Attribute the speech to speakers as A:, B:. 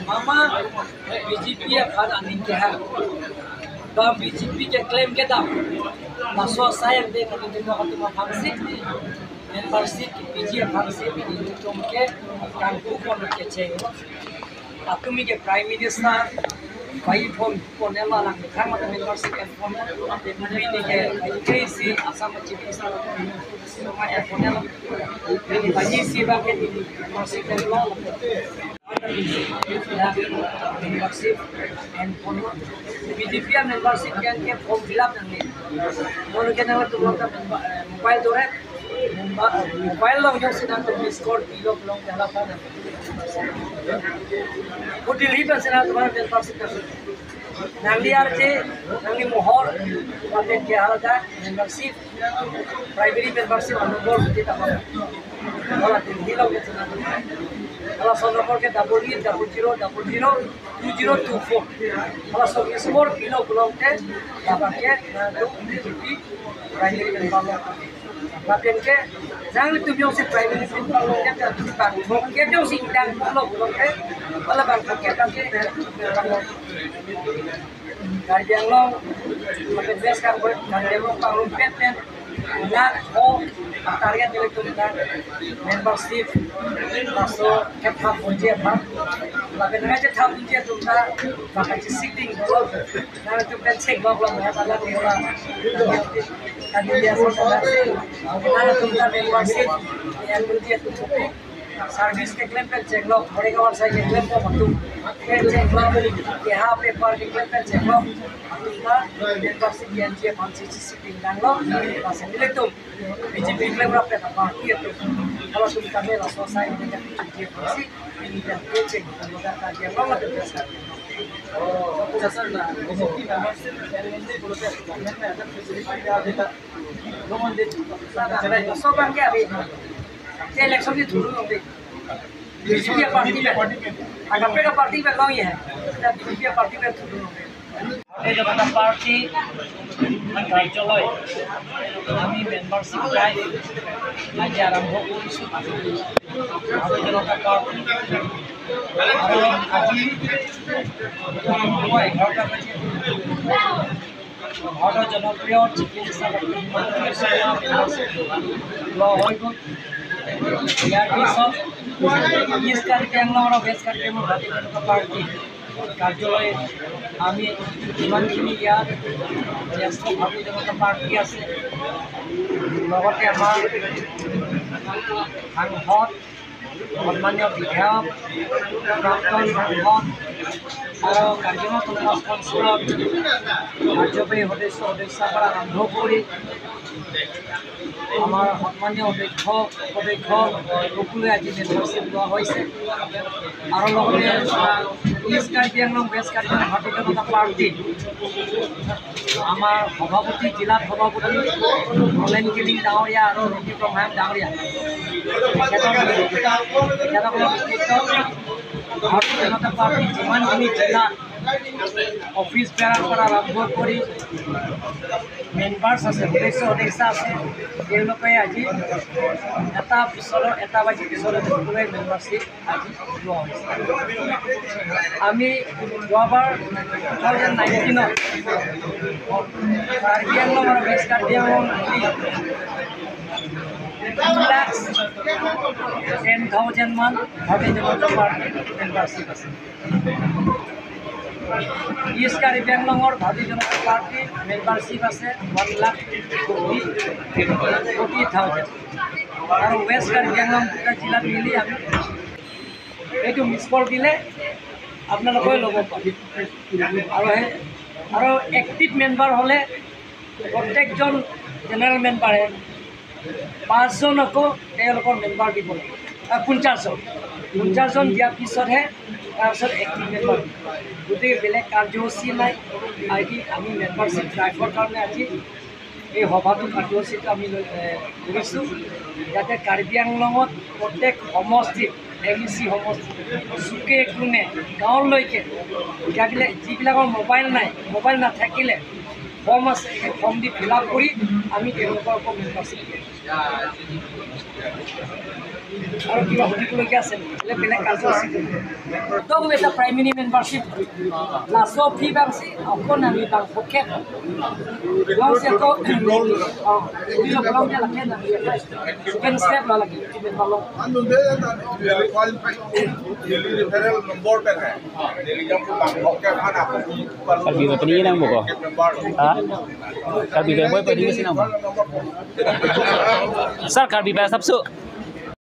A: Mama BJP ya kan anin ke ha ba BJP ke claim ke dam maso sayang de kan tu ka tu ma phamsi membership BJP phamsi ni tum ke kan ku kon ke che atumi ke prime minister भाई phone कोने वाला खांग मत membership and phone mini ke KC Assam chief minister soma and phone भाई सेवा के membership and law membership and phone BJP membership can के form fill up नहीं बोल के ना तुम लोग का मोबाइल दो है मोबाइल लोग जो से ना तो मिस कॉल पी लोग लोग जला था वो दिल्ली पर से ना तुम्हारा मेंबरशिप कर नांगली are जे नांगली मोहर बातें क्या हालत है मेंबरशिप प्राइमरी मेंबरशिप अनुभव होती था वाला दिल्ली लोग से ना वाला सौ नंबर के 8800002024 वाला सौ स्कोर किलो ब्लॉक के बाबा के ना तो बीजेपी प्राइमरी मेंबर बातें के जांगली तुम से प्राइमरी मेंबर लोग के तुम के जो सिंह डांग लोग लोग के वाला बांग के के Karbi Anglong माने बेस काम করে Karbi Anglong Panglung pen lakh ho target দিলে তুমি মেম্বারশিপ পাঁচশো के थाम पुंजे था लगे ना जे थाम पुंजे तुमका बाकी सिटिंग बोलो ना तुम पे चेक बॉक्स लो है वाला निकला कादी दिया ना तुमका मेंबरशिप या पुंजे तुम सर्विस के क्लेम पे चेक लो घरे का वर्षा के क्लेम को तुम के चेक लो यहाँ पेपर के क्लेम पे चेक लो तुमका मेंबरशिप एनजीए 160 सिटिंग डांगलो बस मिले तुम बीजेपी क्लेम रख पे पार्टी है तुम kalau तुम kami rasa saya dengan BJP sih ini dan cek kalau ka dia lo लगे
B: अच्छा सर ना बीजेपी मेंबरशिप एनजी बोलते हैं गवर्नमेंट में अगर फैसिलिटी क्या देता लोगों दे
A: सब के अभी ये इलेक्शन की थोड़ी होगी बीजेपी पार्टी में अगर का पार्टी में लॉ ही है बीजेपी पार्टी में थोड़ी होगी भारतीय जनता पार्टी কাৰ্যালয় আমি মেম্বাৰশ্বিপ ড্ৰাইভ আজি আৰম্ভ কৰিছোঁ। ভাৰতীয় জনতা পাৰ্টি আৰু আজি পুৱা 11টা বাজি ভাৰতৰ জনপ্ৰিয় chief minister Himanta Biswa Sarma membership লোৱা হৈ গ'ল। ইয়াৰ পিছত ইষ্ট কাৰ্বি আংলং আৰু ৱেষ্ট কাৰ্বি আংলং ভাৰতীয় জনতা পাৰ্টি কাৰ্যালয় আমি যিমানখিনি ইয়াত জ্যেষ্ঠ ভাৰতীয় জনতা পাৰ্টি আছে, লগতে আমাৰ সাংসদ সন্মানীয় বিধায়ক প্ৰাক্তন সাংসদ আৰু কাৰ্বি আংলং অট'নমাছ কাউন্সিলত কাৰ্যবাহী সদস্য সদস্যাৰ পৰা আৰম্ভ কৰি আমাৰ সন্মানীয় অধ্যক্ষ উপাধ্যক্ষ সকলোৱে আজি মেম্বাৰশ্বিপ লোৱা হৈছে। আৰু লগতে ইষ্ট কাৰ্বি আংলং ৱেষ্ট কাৰ্বি আংলং ভাৰতীয় জনতা পাৰ্টি আমাৰ সভাপতি জিলাত সভাপতি ৰলেন কিলিং ডাঙৰীয়া আৰু ৰবি ব্ৰহ্মায়ণ ডাঙৰীয়া তেখেতসকলৰ নেতৃত্বত ভাৰতীয় জনতা পাৰ্টি যিমানখিনি জিলা অফিচ বেয়াৰ পৰা আৰম্ভ কৰি মেম্বাৰ্ছ আছে, সদস্য সদস্যা আছে, তেওঁলোকে আজি এটা পিছৰ এটা বাজি পিছৰ সকলোৱে মেম্বাৰশ্বিপ আজি লোৱা হৈছে। আমি যোৱাবাৰ 2019 কাৰ্বি আংলং আৰু ৱেষ্ট কাৰ্বি আংলং মিলি 2,10,000 মান ভাৰতীয় জনতা পাৰ্টীৰ মেম্বাৰশ্বিপ আছে। ইষ্ট কাৰ্বি আংলঙৰ ভাৰতীয় জনতা পাৰ্টীৰ মেম্বাৰশ্বিপ আছে 1,40,000 আৰু ৱেষ্ট কাৰ্বি আংলং দুটা জিলাত মিলি আমি এইটো মিছ কল দিলে আপোনালোকে ল'ব পাৰে। আৰু সেই আৰু এক্টিভ মেম্বাৰ হ'লে প্ৰত্যেকজন জেনেৰেল মেম্বাৰে 5জন আকৌ তেওঁলোকৰ মেম্বাৰ দিব লাগিব, 50জন দিয়াৰ পিছতহে তাৰপিছত এক্টিভ মেম্বাৰ। গতিকে বেলেগ কাৰ্যসূচী নাই। আজি আমি মেম্বাৰশ্বিপ ড্ৰাইভৰ কাৰণে আজি এই সভাটো কাৰ্যসূচীটো আমি কৰিছোঁ, যাতে কাৰ্বি আংলঙত প্ৰত্যেক সমষ্টিত এম ই চি সমষ্টিত চুকে কোণে গাঁৱলৈকে যিবিলাকৰ মোবাইল নাই, মোবাইল নাথাকিলে ফৰ্ম আছে, সেই ফৰ্ম দি ফিল আপ কৰি আমি তেওঁলোকৰ আকৌ মেম্বাৰশ্বিপ দিওঁ। আৰু কিবা সুধিবলগীয়া আছে নেকি? বেলেগ বেলেগ কাৰ্যসূচী তো এটা প্ৰাইমেৰী মেম্বাৰশ্বিপ লাছো ফি বাংছি অকণ আমি বাং পক্ষে লং তো লং লাগে না। সেকেন্ড স্টেপ লাগে মেম্বাৰ লং।
C: Kalbi ba pani nang mo ko? Ha? Kalbi ba boy pwede kasi nang mo? Sir, kalbi ba sapsu?